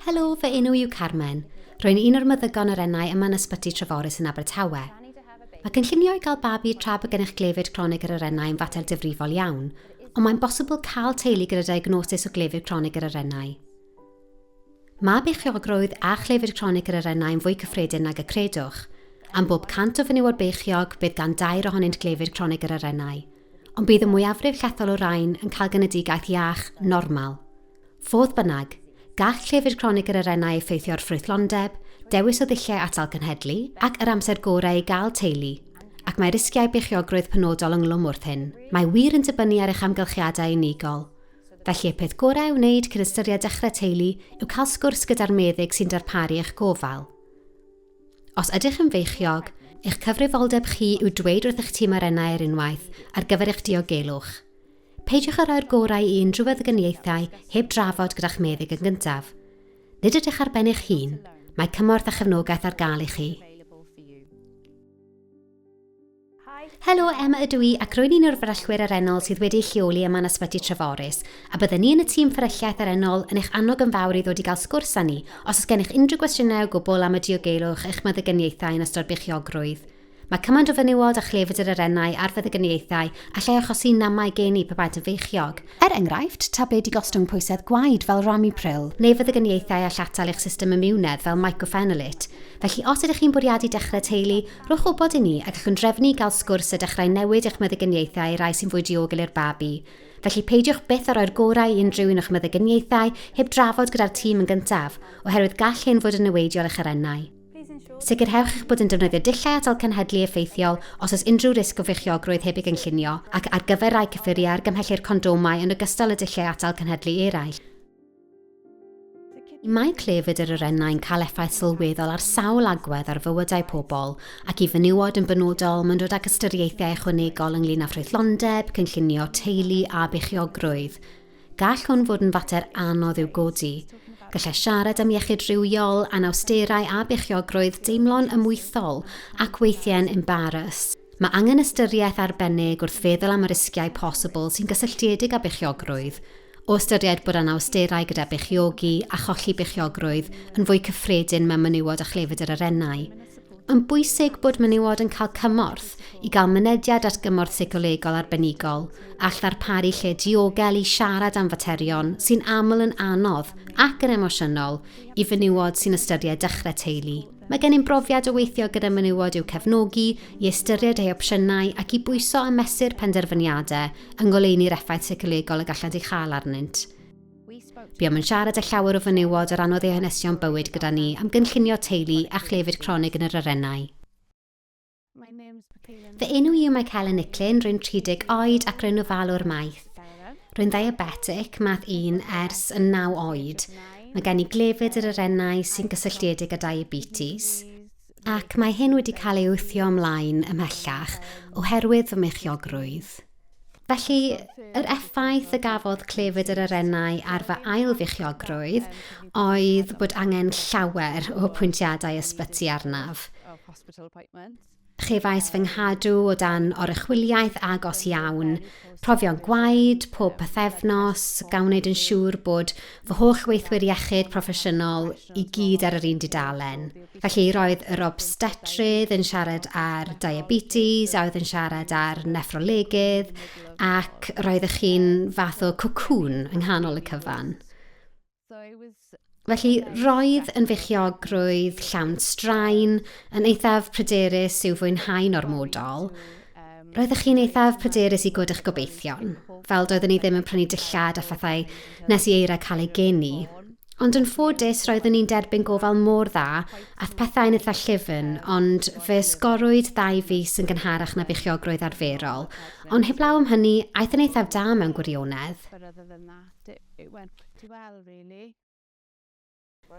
Helo, fy enw i yw Carmen. Rwy'n un o'r meddygon arennau yma yn Ysbyty Treforys yn Abertawe. Mae cynllunio i gael babi tra bod gennych glefyd cronig yr arennau yn fater difrifol iawn, ond mae'n bosibl cael teulu gyda diagnosis o glefyd cronig yr arennau. Mae beichiogrwydd a chlefyd cronig yr arennau yn fwy cyffredin nag y credwch. Am bob 100 o fenywod beichiog, bydd gan dair ohonynt glefyd cronig yr arennau. Ond bydd y mwyafrif llethol o rain yn cael genedigaeth iach, normal. Fodd bynnag, gall clefyd cronig yr arennau effeithio ar ffrwythlondeb, dewis o ddulliau atal cenhedlu, ac yr amser gorau i gael teulu, ac mae risgiau beichiogrwydd penodol ynghlwm wrth hyn. Mae wir yn dibynnu ar eich amgylchiadau unigol. Felly y peth gorau i'w wneud cyn ystyried dechrau teulu yw cael sgwrs gyda'r meddyg sy'n darparu eich gofal. Os ydych yn feichiog, eich cyfrifoldeb chi yw dweud wrth eich tîm arennau ar unwaith ar gyfer eich diogelwch. Peidiwch â rhoi'r gorau i unrhyw feddyginiaethau heb drafod gyda'ch meddyg yn gyntaf. Nid ydych ar ben eich hun, mae cymorth a chefnogaeth ar gael i chi. Helo, Emma ydw i ac rwy'n un o'r fferyllwyr arennol sydd wedi eu lleoli yma yn Ysbyty Treforys, a bydden ni yn y tîm fferylliaeth arennol yn eich annog yn fawr i ddod i gael sgwrs â ni os oes gennych unrhyw gwestiynau o gwbl am y diogelwch eich meddyginiaethau yn ystod beichiogrwydd. Mae cymaint o fenywod â chlefyd yr arennau a'r feddyginiaethau allai achosi namau geni pe baent yn feichiog. Er enghraifft, tabledi gostwng pwysedd gwaed fel Ramipril, neu feddyginiaethau all atal eich system imiwnedd fel Mycophenolate. Felly os ydych chi'n bwriadu dechrau teulu, rhowch wybod i ni a gallwn drefnu i gael sgwrs a dechrau newid eich meddyginiaethau i rai sy'n fwy diogel i'r babi. Felly peidiwch byth â rhoi'r gorau i unrhyw un o'ch meddyginiaethau heb drafod gyda'r tîm yn gyntaf, oherwydd gall hyn fod yn niweidiol i'ch arennau. Sicrhewch eich bod yn defnyddio dulliau atal cenhedlu effeithiol os oes unrhyw risg o feichiogrwydd heb ei gynllunio, ac ar gyfer rhai cyffuriau argymhellir condomau yn ogystal â dulliau atal cenhedlu eraill. Mae clefyd yr arennau'n cael effaith sylweddol ar sawl agwedd ar fywydau pobl, ac i fenywod yn benodol, mae'n dod ag ystyriaethau ychwanegol ynglŷn â ffrwythlondeb, cynllunio teulu a beichiogrwydd. Gall hwn fod yn fater anodd i'w godi. Gallai siarad am iechyd rhywiol, anawsterau a beichiogrwydd deimlo'n ymwythol ac weithiau'n embarus. Mae angen ystyriaeth arbennig wrth feddwl am y risgiau posibl sy'n gysylltiedig â beichiogrwydd, o ystyried bod anawsterau gyda beichiogi a cholli beichiogrwydd yn fwy cyffredin mewn menywod â chlefyd yr arennau. Mae'n bwysig bod menywod yn cael cymorth i gael mynediad at gymorth seicolegol arbenigol all ddarparu lle diogel i siarad am faterion sy'n aml yn anodd ac yn emosiynol i fenywod sy'n ystyried dechrau teulu. Mae gennym brofiad o weithio gyda menywod i'w cefnogi, i ystyried eu hopsiynau ac i bwyso a mesur penderfyniadau yng ngoleuni'r effaith seicolegol y gallant ei chael arnynt. Buom yn siarad â llawer o fenywod o ran oedd eu hanesion bywyd gyda ni am gynllunio teulu a chlefyd cronig yn yr arennau. Fy enw i yw Michaela Nicklin, rwy'n 30 oed ac rwy'n ofalwr maeth. Rwy'n ddiabetic math 1 ers yn 9 oed. Mae gen i glefyd yr arennau sy'n gysylltiedig â diabetes, ac mae hyn wedi cael ei wthio ymlaen ymhellach oherwydd fy meichiogrwydd. Felly, yr effaith y gafodd clefyd yr arennau ar fy ail feichiogrwydd oedd bod angen llawer o apwyntiadau ysbyty arnaf. Chefais fy nghadw o dan oruchwyliaeth agos iawn, profion gwaed pob pythefnos, gan wneud yn siŵr bod fy holl weithwyr iechyd proffesiynol i gyd ar yr un dudalen. Felly roedd yr obstetrydd yn siarad ar diabetes, a oedd yn siarad ar neffrolegydd, ac roeddech chi'n fath o cocoon yng nghanol y cyfan. Felly roedd yn feichiogrwydd llawn straen, yn eithaf pryderus i'w fwynhau'n ormodol. Roeddech chi'n eithaf pryderus i gwrdd eich gobeithion, fel doeddwn i ddim yn prynu dillad a phethau nes i Eira cael ei geni. Ond yn ffodus, roeddwn i'n derbyn gofal mor dda, ath pethau'n eitha llyfn, ond fe sgorwyd ddau fis yn gynharach na beichiogrwydd arferol. Ond heblaw am hynny, aeth yn eithaf da mewn gwirionedd.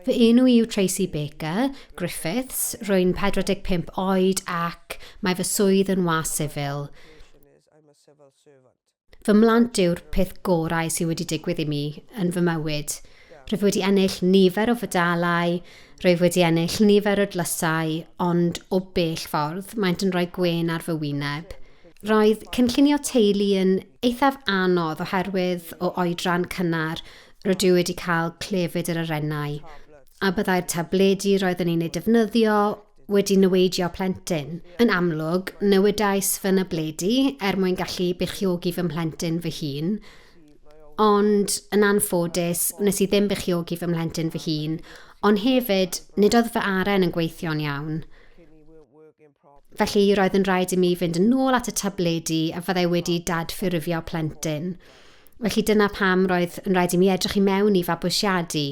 Fy enw i yw Tracy Baker, Griffiths, rwy'n 45 oed ac mae fy swydd yn was sifil. Fy mhlant yw'r peth gorau sydd wedi digwydd i mi yn fy mywyd. Rwyf wedi ennill nifer o fedalau, rwyf wedi ennill nifer o dlysau, ond o bell ffordd, maent yn rhoi gwên ar fy wyneb. Roedd cynllunio teulu yn eithaf anodd oherwydd o oedran cynnar. Rydw i wedi cael clefyd yr arennau, a byddai'r tabledi roeddwn i'n eu defnyddio wedi niweidio plentyn. Yn amlwg, newidais fy nhabledi er mwyn gallu beichiogi fy mhlentyn fy hun, ond yn anffodus, wnes i ddim beichiogi fy mhlentyn fy hun, ond hefyd, nid oedd fy aren yn gweithio'n iawn. Felly, roedd yn rhaid i mi fynd yn ôl at y tabledi a fyddai wedi dadffurfio plentyn. Felly dyna pam roedd yn rhaid i mi edrych i mewn i fabwysiadu.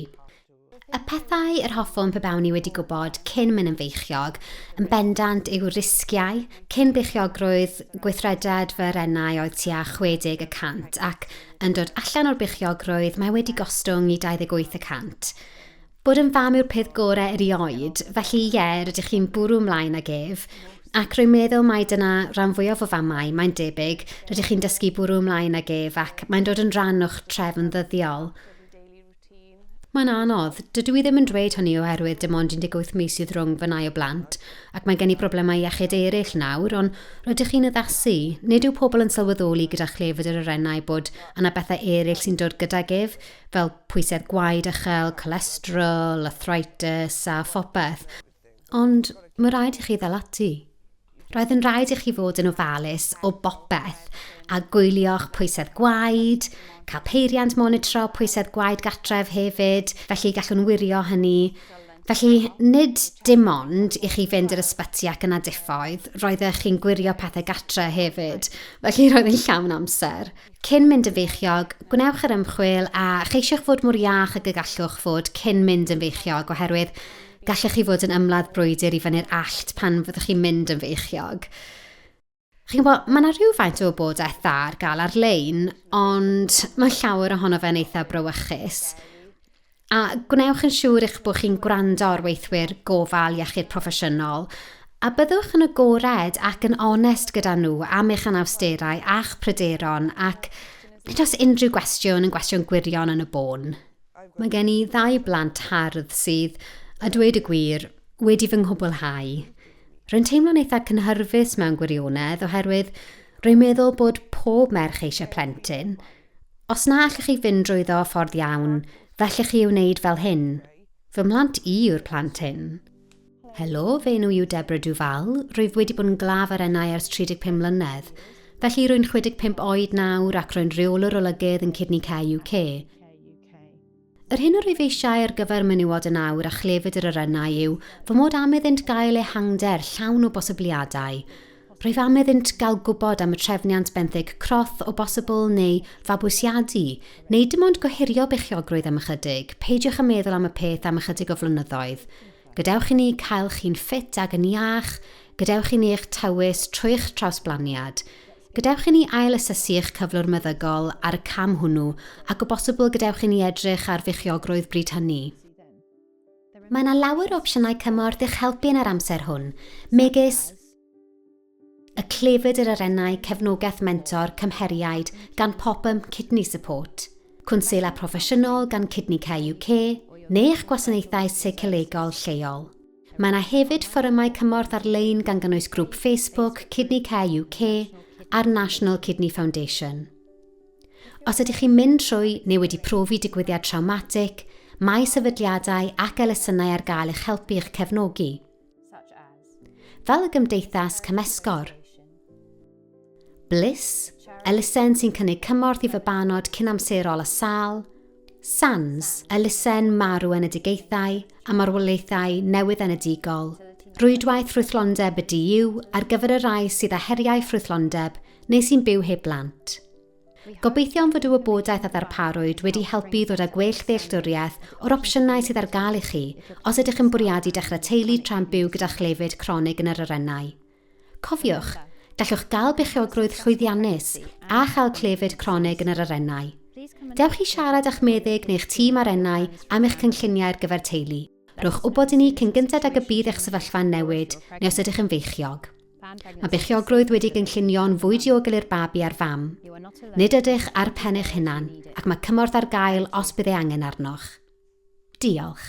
Y pethau yr hoffwn pe bawn i wedi gwybod cyn mynd yn feichiog yn bendant yw risgiau. Cyn beichiogrwydd, gweithreded fy arennau oedd tua 60 y cant ac yn dod allan o'r beichiogrwydd mae wedi gostwng i 28 y cant. Bod yn fam yw'r peth gorau erioed, felly ie, rydych chi'n bwrw ymlaen ag ef. Ac rwy'n meddwl mai dyna ran fwyaf o famau, mae'n debyg, rydych chi'n dysgu bwrw ymlaen ag ef ac mae'n dod yn rhan o'ch trefn ddyddiol. Mae'n anodd. Dydw i ddim yn dweud hynny oherwydd dim ond 18 mis sydd rhwng fy nau o blant, ac mae gen i broblemau iechyd eraill nawr, ond rydych chi'n addasu. Nid yw pobl yn sylweddoli gyda chlefyd yr arennau bod yna bethau eraill sy'n dod gydag ef, fel pwysedd gwaed uchel, colesterol, arthritis a phopeth. Ond mae rhaid i chi ddal ati. Roedd yn rhaid i chi fod yn ofalus o bopeth a gwylio'ch pwysedd gwaed, cael peiriant monitro pwysedd gwaed gartref hefyd, felly gallwn wirio hynny. Felly, nid dim ond i chi fynd i'r ysbyty ac yna diffoedd, roeddech chi'n gwirio pethau gatre hefyd, felly roedd yn llawn amser. Cyn mynd yn feichiog, gwnewch yr ymchwil a cheisiwch fod mor iach ag y gallwch fod cyn mynd yn feichiog oherwydd gallech chi fod yn ymladd brwydr i fyny'r allt pan fyddwch chi'n mynd yn feichiog. Chi'n gwybod, mae yna rhywfaint o wybodaeth dda ar gael ar-lein, ond mae llawer ohono fe'n eitha brawychus. A gwnewch yn siŵr eich bod chi'n gwrando ar weithwyr gofal iechyd proffesiynol a byddwch yn agored ac yn onest gyda nhw am eich anawsterau a'ch pryderon ac nid oes unrhyw gwestiwn yn gwestiwn gwirion yn y bôn. Mae gen i ddau blant hardd sydd, a dweud y gwir, wedi fy nghwblhau. Rwy'n teimlo'n eitha cynhyrfus mewn gwirionedd oherwydd rwy'n meddwl bod pob merch eisiau plentyn. Os na allwch chi fynd drwyddo ffordd iawn, fellwch chi ei wneud fel hyn. Fy mhlant i yw'r plant hyn. Helo, fy enw i yw Deborah Duval. Rwyf wedi bod yn glaf ar enau ers 35 mlynedd. Felly rwy'n 65 oed nawr ac rwy'n rheolwr olygydd yn Kidney Care UK. Yr hyn yr wyf eisiau ar gyfer menywod yn awr a chlefyd yr arennau yw fy mod am iddynt gael ehangder llawn o bosibiliadau. Rwyf am iddynt gael gwybod am y trefniant benthyg croth o bosibl neu fabwysiadu, neu dim ond gohirio beichiogrwydd am ychydig, peidiwch â meddwl am y peth am ychydig o flynyddoedd. Gadewch i ni cael chi'n ffit ag yn iach, gadewch i ni eich tywys trwy'ch trawsblaniad. Gadewch i ni ail-asesu eich cyflwr meddygol ar y cam hwnnw ac o bosibl gadewch i ni edrych ar feichiogrwydd bryd hynny. Mae yna lawer o opsiynau cymorth i'ch helpu yn yr amser hwn, megis y clefyd yr arennau, cefnogaeth mentor, cymheriaid gan Popham Kidney Support, cwnsela proffesiynol gan Kidney Care UK, neu eich gwasanaethau seicolegol lleol. Mae yna hefyd fforymau cymorth ar-lein gan gynnwys grŵp Facebook Kidney Care UK a'r National Kidney Foundation. Os ydych chi'n mynd trwy neu wedi profi digwyddiad trawmatig, mae sefydliadau ac elusennau ar gael i'ch helpu i'ch cefnogi. Fel y Gymdeithas Cymesgor. Bliss, elusen sy'n cynnig cymorth i fabanod cynamserol a sâl, SANS, elusen marw enedigaethau a marwolaethau newydd enedigol, Rwydwaith Ffrwythlondeb y DU ar gyfer y rhai sydd â heriau ffrwythlondeb neu sy'n byw heb blant. Gobeithiwn fod y wybodaeth a ddarparwyd wedi helpu i ddod â gwell ddealltwriaeth o'r opsiynau sydd ar gael i chi os ydych yn bwriadu dechrau teulu tra'n byw gyda chlefyd cronig yn yr arennau. Cofiwch, gallwch gael beichiogrwydd llwyddiannus a chael clefyd cronig yn yr arennau. Dewch i siarad â'ch meddyg neu'ch tîm arennau am eich cynlluniau ar gyfer teulu. Rhowch wybod i ni cyn gynted ag y bydd eich sefyllfa'n newid neu os ydych yn feichiog. Mae beichiogrwydd wedi gynllunio'n fwy diogel i'r babi a'r fam. Nid ydych ar pen eich hunan ac mae cymorth ar gael os bydd ei angen arnoch. Diolch.